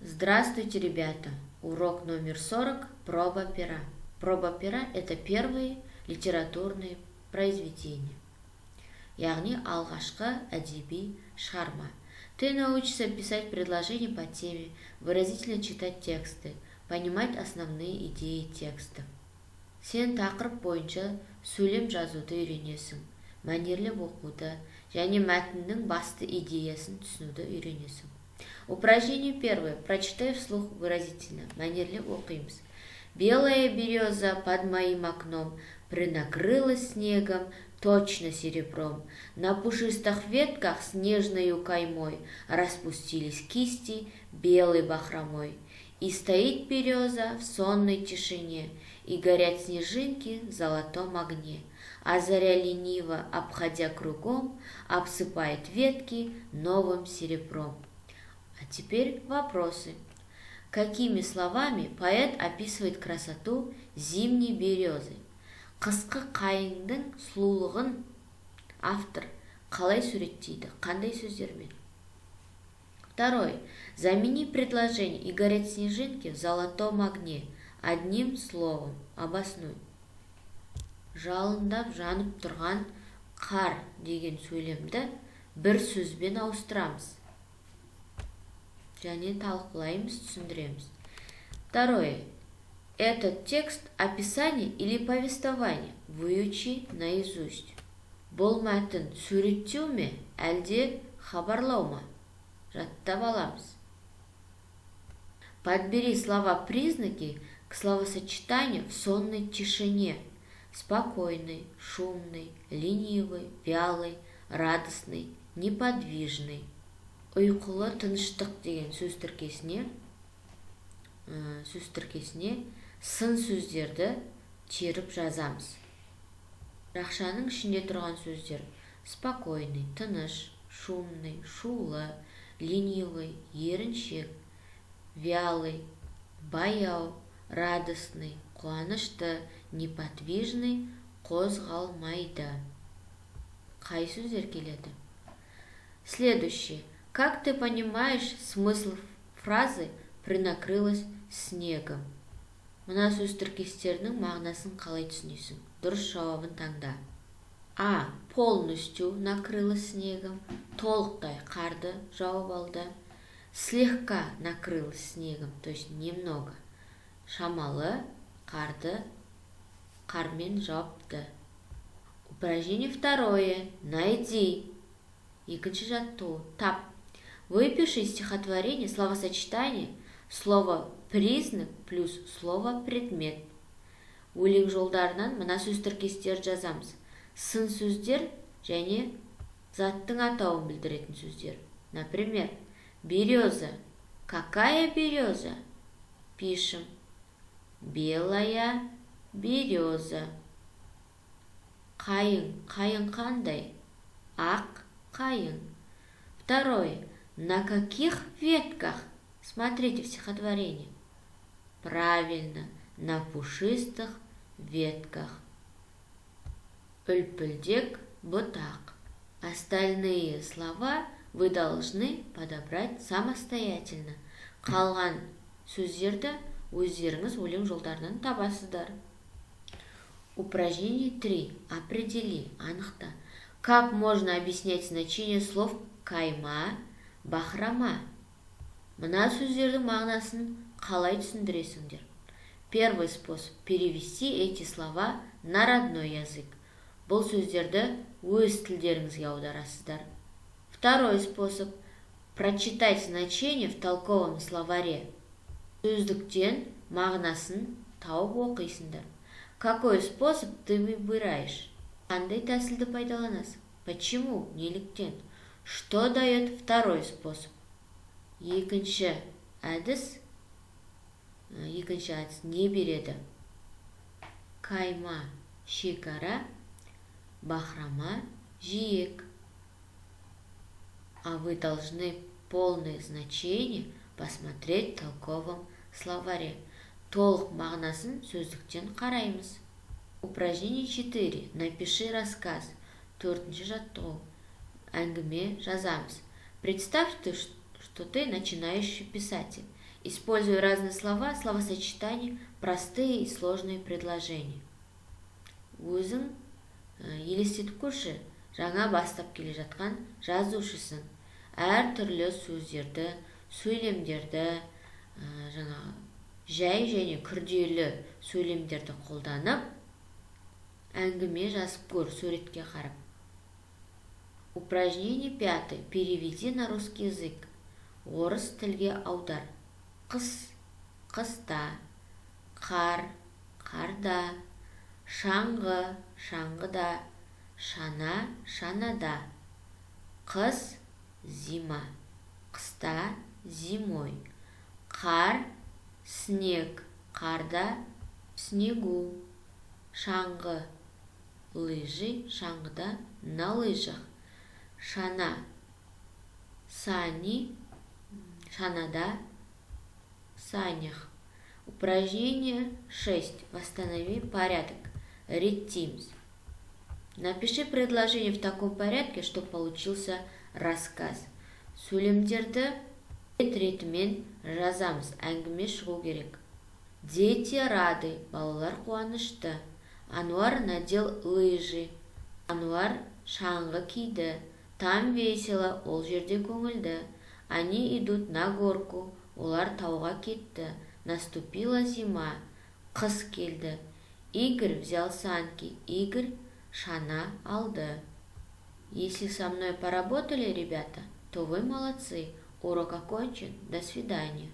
Здравствуйте, ребята! Урок номер 40. Проба пера. Проба пера – это первые литературные произведения. Яғни алғашқы әдеби шығарма. Ты научишься писать предложения по теме, выразительно читать тексты, понимать основные идеи текстов. Сен тақырып бойынша сөйлем жазуды үйренесің, мәнерлеп оқуды және мәтіннің басты идеясын түсінуді үйренесің. Упражнение первое. Прочитай вслух выразительно. Мәнерлеп оқимыз. Белая береза под моим окном принакрылась снегом, точно серебром. На пушистых ветках снежною каймой распустились кисти белой бахромой. И стоит береза в сонной тишине, и горят снежинки в золотом огне. А заря лениво, обходя кругом, обсыпает ветки новым серебром. А теперь вопросы. Какими словами поэт описывает красоту зимней березы? Қысқы қайыңдың сұлулығын автор қалай суреттейді? Қандай сөздермен? Второе. Замени предложение «и горят снежинки в золотом огне» одним словом. Обоснуй. Жалындап жанып тұрған қар деген сөйлемді бір сөзбен ауыстырамыз. Және талқылаймыз, түсіндіреміз. Второе. Этот текст – описание или повествование? Выучи наизусть. Бұл мәтін суреттеу ме, әлде хабарлау ма? Жаттап аламыз. Подбери слова-признаки к словосочетанию «в сонной тишине». Спокойный, шумный, ленивый, вялый, радостный, неподвижный. Ұйқылы тыныштық деген сөз тіркесіне сын сөздерді теріп жазамыз. Жақшаның ішінде тұрған сөздер: спокойный – тыныш, шумный – шулы, ленивый – еріншек, вялый – баяу, радостный – қуанышты, неподвижный – қозғалмайды. Қай сөздер келеді? Следующий. Как ты понимаешь смысл фразы «принакрылась снегом»? Мына сөз тіркестерінің мағынасын қалай түсінесің? Дұрыс жауабын таңда. А. Полностью накрылась снегом. Толықтай қарды жауып алды. Слегка накрылась снегом, то есть немного. Шамалы қарды қармен жапты. Упражнение второе. Найди. Екінші жаттығу. Тап. Выпиши стихотворение словосочетание слово признак плюс слово предмет. Өлең жолдарынан мына сөз тіркестерді жазамыз. Сын сөздер және заттың атауын білдіретін сөздер. Например, береза. Какая береза? Пишем. Белая береза. Қайың. Қайың қандай? Ақ қайың. Второе. На каких ветках? Смотрите в стихотворении. Правильно, на пушистых ветках. Үлпілдек бұтақ. Остальные слова вы должны подобрать самостоятельно. Қалған сөздерді өздеріңіз өлең жолдарынан табасыздар. Упражнение 3. Определи, анықта. Как можно объяснять значение слов «кайма», «бахрома»? Мына сөздердің мағынасын қалай түсіндіресіңдер? Первый способ – перевести эти слова на родной язык. Бұл сөздерді өз тілдеріңізге аударасыздар. Второй способ – прочитать значение в толковом словаре. Сөздіктен мағынасын тауып оқисыңдар. Какой способ ты выбираешь? Қандай тәсілді пайдаланасың? Почему? Неліктен? Что дает второй способ? Екінші әдіс не береді? Кайма – шекара, бахрома – жиек. А вы должны полное значение посмотреть в толковом словаре. Толық мағынасын сөздіктен қараймыз. Упражнение 4. Напиши рассказ. Төртінші жаттығу. Әңгіме жазамыз. Представь ты, что ты начинающий писатель. Используя разные слова, словосочетания, простые и сложные предложения. Өзің елестетіп көрші, жаңа бастап келе жатқан жазушысың. Әртүрлі сөздерді, сөйлемдерді, жаңағы жай және күрделі сөйлемдерді қолданып, әңгіме жазып көр суретке қарап. Упражнение пятое. Переведи на русский язык. Орыс тілге аудар. Қыс, қыста, қар, қарда, шаңғы, шаңғыда, шана, шанада. Қыс, зима, қыста, зимой. Қар, снег, қарда, в снегу. Шаңғы, лыжи, шаңғыда, на лыжах. Шана, сани, шанада, в санях. Упражнение 6. Восстанови порядок. Реттейміз. Напиши предложение в таком порядке, чтобы получился рассказ. Сөйлемдерді рет ретімен жазамыз, әңгіме шығу керек. Дети рады, балалар қуанышты. Ануар надел лыжи. Ануар шаңғы киді. Там весело, ол жерде көңілді. Они идут на горку, олар тауға кетті. Наступила зима, қыс келді. Игорь взял санки, Игорь шана алды. Если со мной поработали, ребята, то вы молодцы. Урок окончен. До свидания.